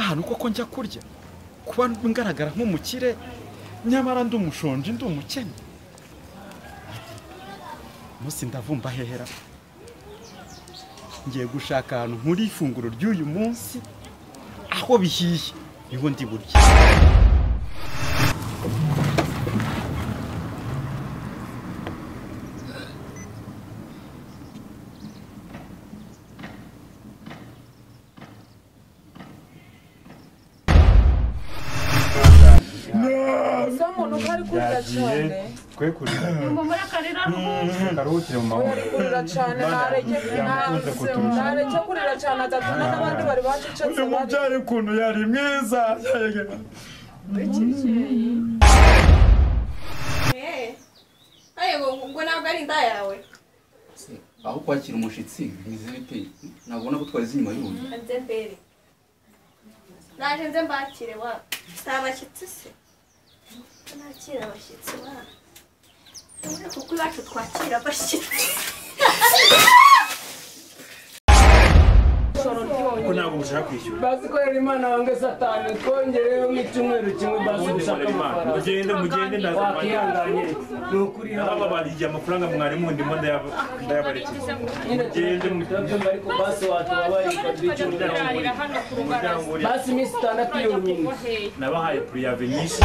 ahantu koko njya kurya kuba ngaragara nk'umukire nyamara ndi umushonji ndi umukene. Munsi ndavumba hehera ngiye gushaka ahantu nkuri ifunguro ry'uyu munsi aho bihiye niho ndi burya. Kwe kurira karuhukire mu mahoro kurira cyane nareke kurira cyane adatuna n'abandi bari bacecetse. Uyu mubyari ukuntu yari mwiza. Ngo ntabwo ari inda yawe. Aho kwakira umushitsi bimeze bite? Ntabwo ubona ko twarize inyuma y'urugi. Nze mbere naje nze mbakire wa si abashyitsi se nakira abashyitsi wa kuko iwacu twakira abashyitsi. Ko ntabwo mushaka kwishyura bazikorera Imana wange satani twongereyo nk'icyumweru kimwe basi ushaka amafaranga. Mugende mugende ndaza wakihanganye ni ukuri nababariye amafaranga mwari mundi mo ndayabarekeza. Mugende mutabyumva ariko basi watubabaye icyumweru basi iminsi itandatu yonyine nabahaye puriyave nyinshi.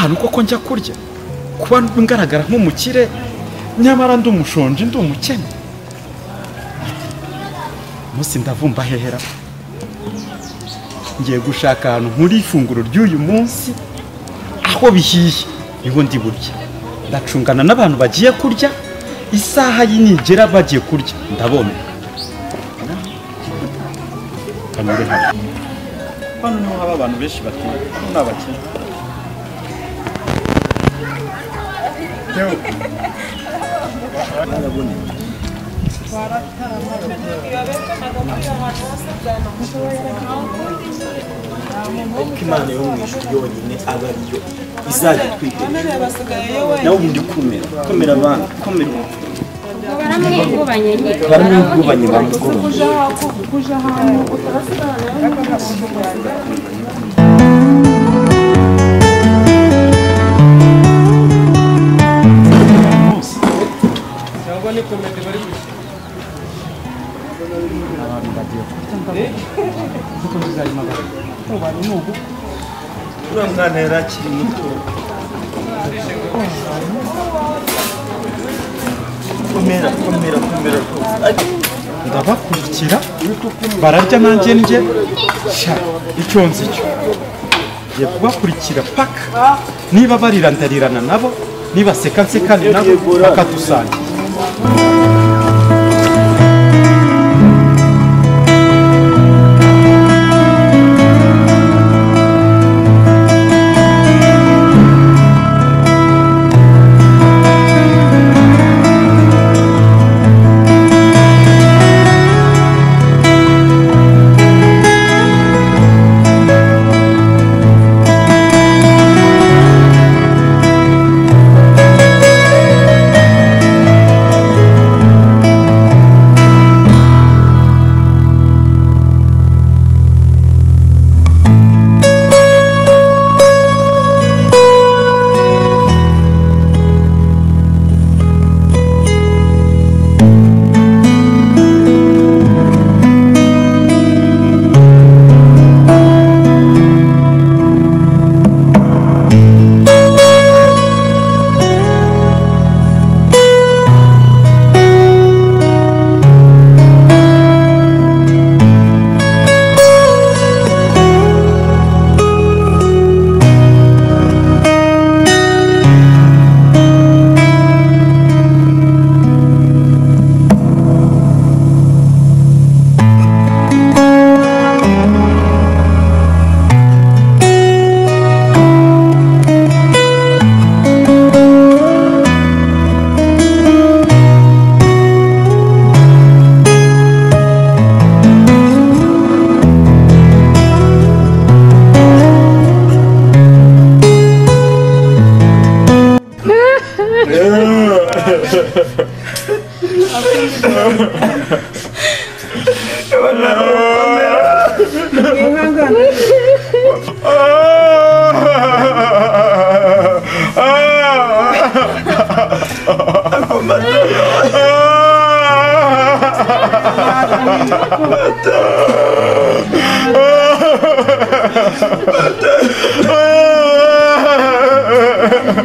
Ahantu koko njya kurya kuba ngaragara nk'umukire nyamara ndi umushonji ndi umukene. Munsi ndavumba hehera ngiye gushaka ahantu nkuri ifunguro ry'uyu munsi aho bihiye niho ndi burya. Ndacungana n'abantu bagiye kurya isaha y'inigera bagiye kurya ndabona kanyure hano. Hano niho haba abantu benshi batuye hano ni abakene. Ariko Imana yo mu ijuru yonyine aba ariyo izajya itwigerera nawe ubundi kumera komera abana komera baramwigubanye bamugobanye. Abantu bagiye kurya ndabona kuko nzayimagara n'ubu uriya mwana yari akiri muto. Komera komera komera ndabakurikira bararya nanjye ndye sha icyo nzi cyo ngiye kubakurikira paka niba barira ndarirana nabo niba seka nsekane nabo bakadusangira.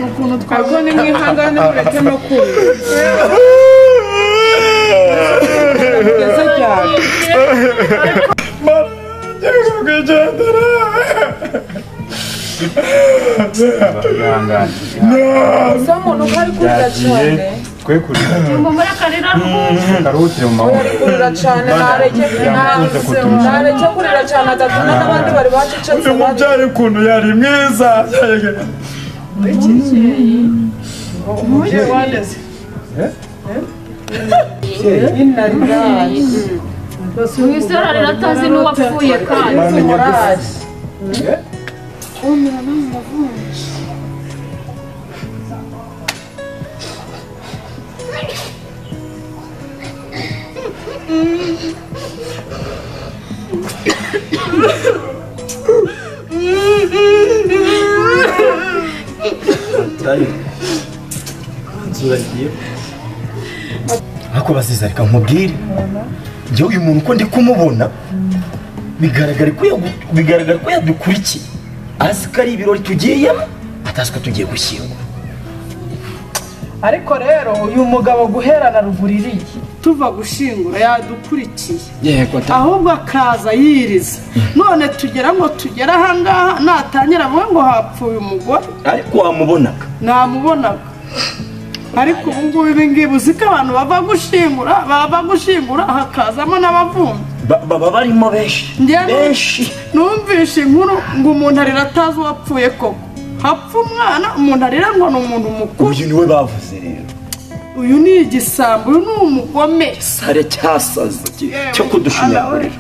Ukuntu mwihangane mureke no kurira. Kugeza cyane. Gusa umuntu uko ari kurira cyane. Twe kurira. Karuhukire mu mahoro. Ari kurira cyane nareke kurira cyane adatuma n'abandi bari bacecetse. Uyu mubyari ukuntu yari mwiza. Mwisora atazi n'uwapfuye kandi. Ariko baziza reka nkubwire njyewe uyu muntu uko ndi kumubona bigaragara ko yadukurikiye azi ko ari ibirori tugiyemo atazi ko tugiye gushyingura. Ariko rero uyu mugabo guherana ruguru iriya tuva gushingura yadukurikiye ahubwo akaza yiriza none tugera ngo tugere ahangaha natangira avuga ngo hapfuye umugore. Ariko wamubonaga? Namubonaga. Ariko ubu ngubu ibi ngibi uzi ko abantu bava gushingura hakazamo n'abavumbi baba barimo benshi benshi. Numvishe inkuru ngo umuntu arira atazi uwapfuye koko. Hapfa umwana umuntu arira ngo ni umuntu mukuru. Uyu niwe bavuze rero. Uyu ni igisambo, uyu ni umugome. Sare cyasaze cyo kudushinyagurira.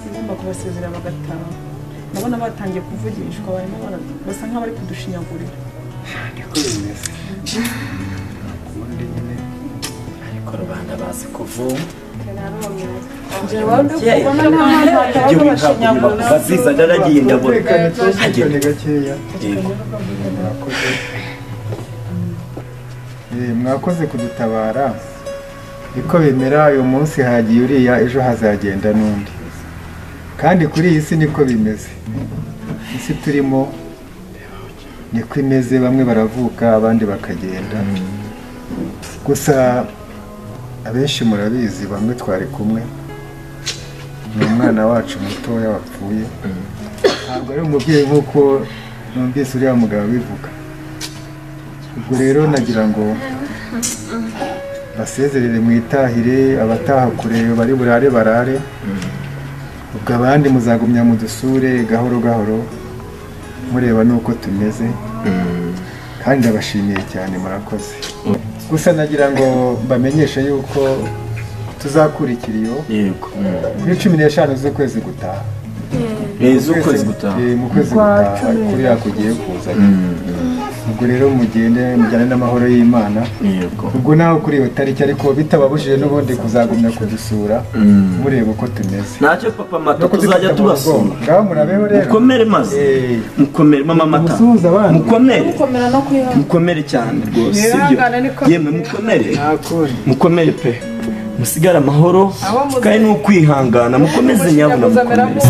Ngomba kubasezera bagataha. Ndabona batangiye kuvugishwa barimo basa nk'abari kudushinyagurira. Niko bimeze. Ubundi nyine ariko rubanda bazi kuvuma. Baziza naragiye ndabona. Gakeya. Mwakoze kudutabara. Niko bimera uyu munsi hagiye uriya ejo hazagenda n'undi. Kandi kuri iyi si niko bimeze. Isi turimo niko imeze, bamwe baravuka abandi bakagenda. Gusa abenshi murabizi bamwe twari kumwe. Ni umwana wacu mutoya wapfuye. Ntabwo ari umubyeyi nk'uko numvise uriya mugabo abivuga. Ubwo rero nagira ngo basezerere mwitahire, abataha kure bari burare barare. Ubwo abandi muzagumya mudusure gahoro gahoro mureba nuko tumeze. Kandi ndabashimiye cyane murakoze. Gusa nagira ngo mbamenyeshe yuko tuzakurikira iyo yego kuri 15 z'ukwezi gutaha. Z'ukwezi gutaha. Mu kwezi gutaha kuri yakugiye kuza. Ubwo rero mugende mujyane n'amahoro y'Imana. Ubwo naho kuri iyo tariki ariko bitababujije n'ubundi kuzagumya kudusura mureba uko tumeze. Ntacyo papa Mata tuzajya tubasura. Ngaho murabeho rero. Mukomere maze. Mukomere mama Mata. Mukomere. Mukomere cyane rwose sibyo. Yemwe mukomere. Mukomere pe. Musigare amahoro kandi n'ukwihangana mukomeze nyabuna mukomere.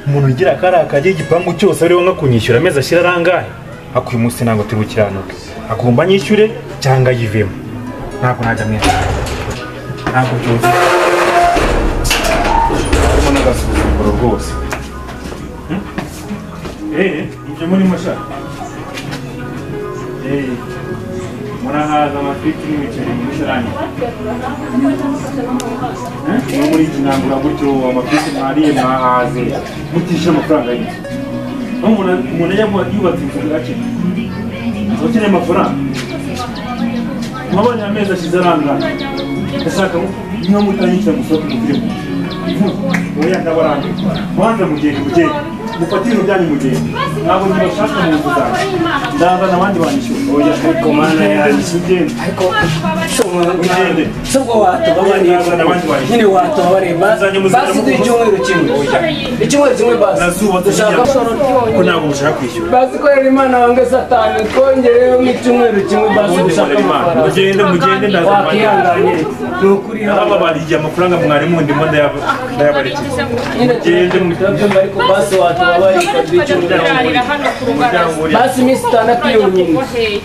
Umuntu ugira akari akajya igipangu cyose ariwe nka kunyishyura amezi ashyira arangahe ako uyu munsi ntabwo turi bukiranuke agomba anyishyure cyangwa ayivemo ntabwo najya mwese ntabwo byumva harimo n'agasuzuguro rwose. Ibyo murimo sha murahaza amafiriti n'imiceri muri muri iki nangura gutyo amafiriti mwariye mwahaze mutishyura amafaranga y'inzu. Umuntu yubatse inzu akina. Akeneye amafaranga. Mwabonye amezi ashize arangana. Ndashaka niba mutanyishyura musohoke muvire mu nzu. Oya ndabarambiwe. Mwanze mugende mugende. Mufate ibintu byanyu mugende. Ntabwo ntibashaka mu nzu zanjye. Ndazana abandi banyishyura. Oya ariko mana yanjye. Mugende. Ariko mugende. Sobwo watubabariye nyine watubabariye basi duhe icyumweru kimwe. Icyumweru kimwe basi. Nazubatse ko ntabwo mushaka kwishyura. Basi korera Imana wange Satani twongereho nk'icyumweru kimwe basi dushaka amafaranga. Mugende mugende ndazana abandi. Wakihanganye ni ukuri Narababariye amafaranga mwari mundimo ndayabarekeza. Mugende mutabyumva ariko basi watubabariye ukaduha icyumweru. Basi iminsi itandatu yonyine.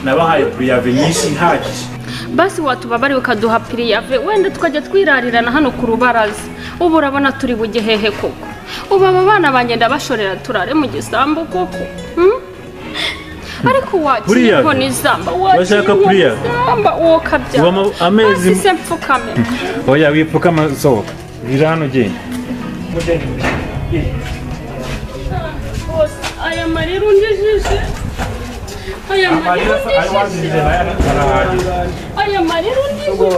Nabahaye puriyave nyinshi ihagije. Basi watubabariye ukaduha piriyave wenda tukajya twirarirana hano ku rubaraza. Ubu urabona turi bujye hehe koko? Ubu aba bana banjye ndabashorera turare mu gisambu koko? Ariko wakira inkoni zamba, wakira inkoni zamba uwo kabyara. Basi se mfukame. Oya wipfukama sohoka. Vira hano ugenda. Aya marira undijije. Aya marira undijije. Aya marira undijije.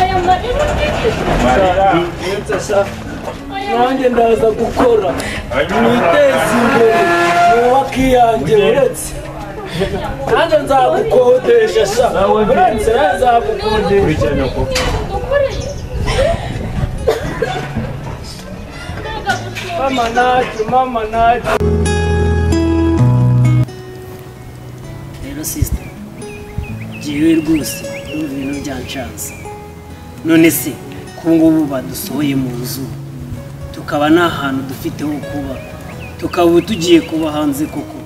Aya marira undijije. Nanjye ndaza gukora niteze imbere nubake iyanjye uretse nanjye nzagukodesha sha uretse nanjye nzagukodesha. Mama nacu mama nacu. Rero sister jyewe rwose ndumva ibintu byancanze. None se ko ngubu badusohoye mu nzu tukaba nta hantu dufite ho kuba, tukaba tugiye kuba hanze koko,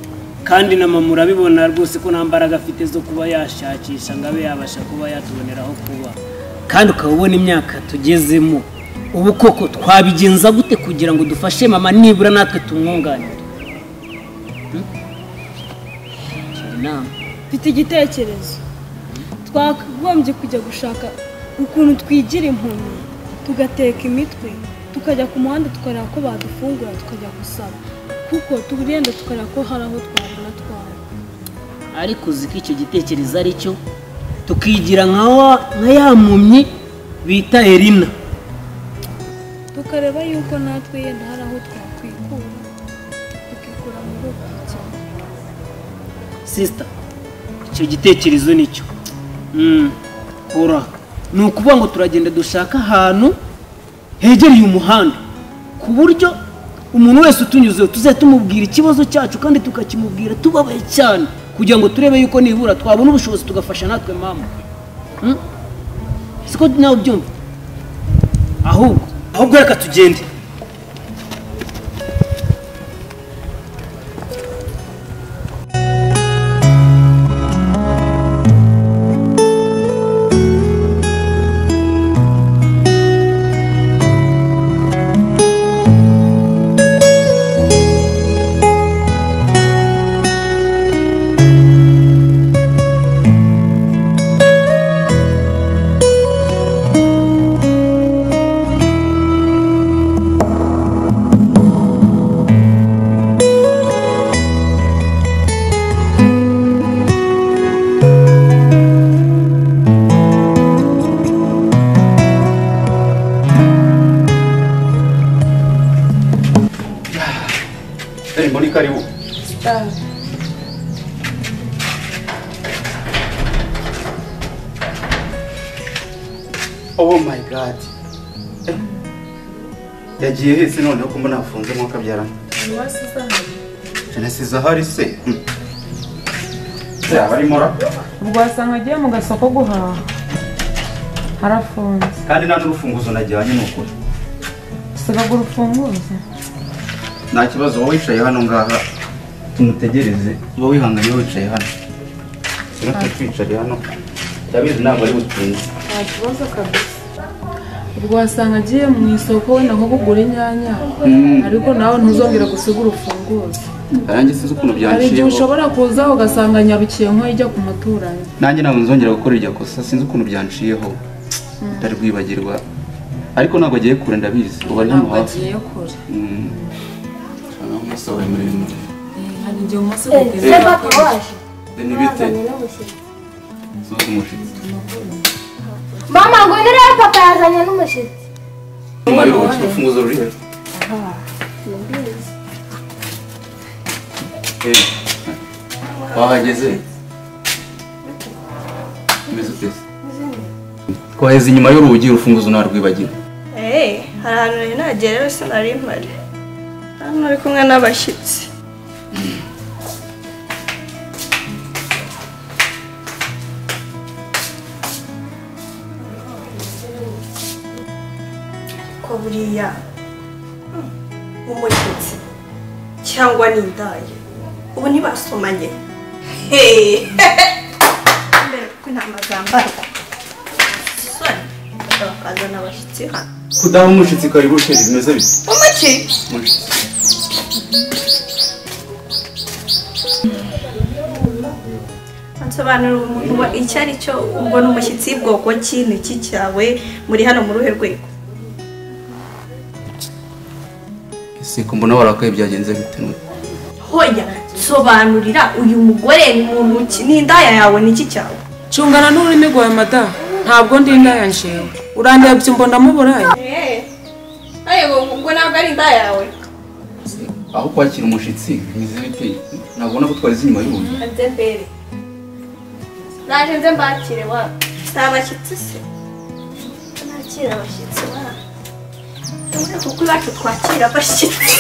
kandi na mama urabibona rwose ko nta mbaraga afite zo kuba yashakisha ngo abe yabasha kuba yatuboneraho kuba, kandi ukaba ubona imyaka tugezemo ubu koko twabigenza gute kugira ngo dufashe mama nibura natwe tumwunganire? Mfite igitekerezo. Twakagombye kujya gushaka ukuntu twigira impumyi tugateka imitwe tukajya ku muhanda tukareba ko badufungura tukajya gusaba, kuko tugenda tukareba ko hari aho twabona twaba. Ariko uzi ko icyo gitekerezo ari cyo, tukigira nka ya mpumyi bita Elina, tukareba yuko natwe yenda hari aho twakwikura tukikura muri ubu bukene. Sister, icyo gitekerezo nicyo. Kora ni ukuvuga ngo turagenda dushaka ahantu hegereye umuhanda ku buryo umuntu wese utunyuzeho tuzajya tumubwira ikibazo cyacu kandi tukakimubwira tubabaye cyane kugira ngo turebe yuko nibura twabona ubushobozi tugafasha natwe mama. Siko nawe ubyumva? Ahubwo reka tugende. Karibu. Oh my God. Yagiye hese noneho ko mbona afunze nko kabyarana. Nasize ahari se. Yaba ari mora. Ubwo wasanga agiye mu gasoko guhaha. Harafunze. Kandi nta n'urufunguzo najyanye n'ukuri. Sigaga urufunguzo. Nta kibazo wowe wicaye hano ngaha tumutegereze, uba wihanganye wicaye hano. Sinatwe twicare hano. Ndabizi ntabwo ari butinde. Nta kibazo kabisa. Ubwo wasanga agiye mu isoko wenda nko kugura inyanya, ariko nawe ntuzongera gusiga urufunguzo. Nanjye sinzi ukuntu Hari igihe byanciyeho. ushobora kuza ugasanga nyarukiye nko ijya ku muturanyi. Nanjye ntabwo nzongera gukora iryo kosa, sinzi ukuntu byanciyeho. Ndarwibagirwa. Ariko ntabwo agiye kure ndabizi, ubu ari hano Ntabwo hafi. agiye kure. Umunsi wawe muremure. Hari igihe umunsi Se papa waje. Ni bite? Suza umushyitsi. Mama ngwino rero papa yazanye n'umushyitsi. Nyuma y'urugi urufunguzo ruri he? Wahageze? Umeze ute se? Twaheze inyuma y'urugi urufunguzo narwibagiwe. Hari ahantu nari nagiye rero sinari mpari. Hano uri kumwe n'abashyitsi. Ko buriya umushyitsi cyangwa ni indaya ubu ntibasomanye. Mbere kuko intama zambarwa soni bakazana abashyitsi hano. Kudaha umushyitsi karibu sheri bimeze bite? Umuki? Umushyitsi. Nsobanura umuntu icyo ari cyo ubwo ni umushyitsi bwoko ki ni iki cyawe muri hano mu ruhe rwego? Ese ko mbona warakaye byagenze bite? Hoya sobanurira uyu mugore ni muntu ki ni indaya yawe ni iki cyawe? Cungana n'ururimi rwawe mada, ntabwo ndi indaya njewe. Urandebye mbona muburaye. Ngo ntabwo ari indaya yawe. Aho kwakira umushyitsi bimeze bite? Ntabwo ubona ko twarize inyuma y'urugi. Nze mbere. Naje nze mbakire wa. Si abashyitsi se? Nakira abashyitsi wa. Kuko iwacu twakira abashyitsi.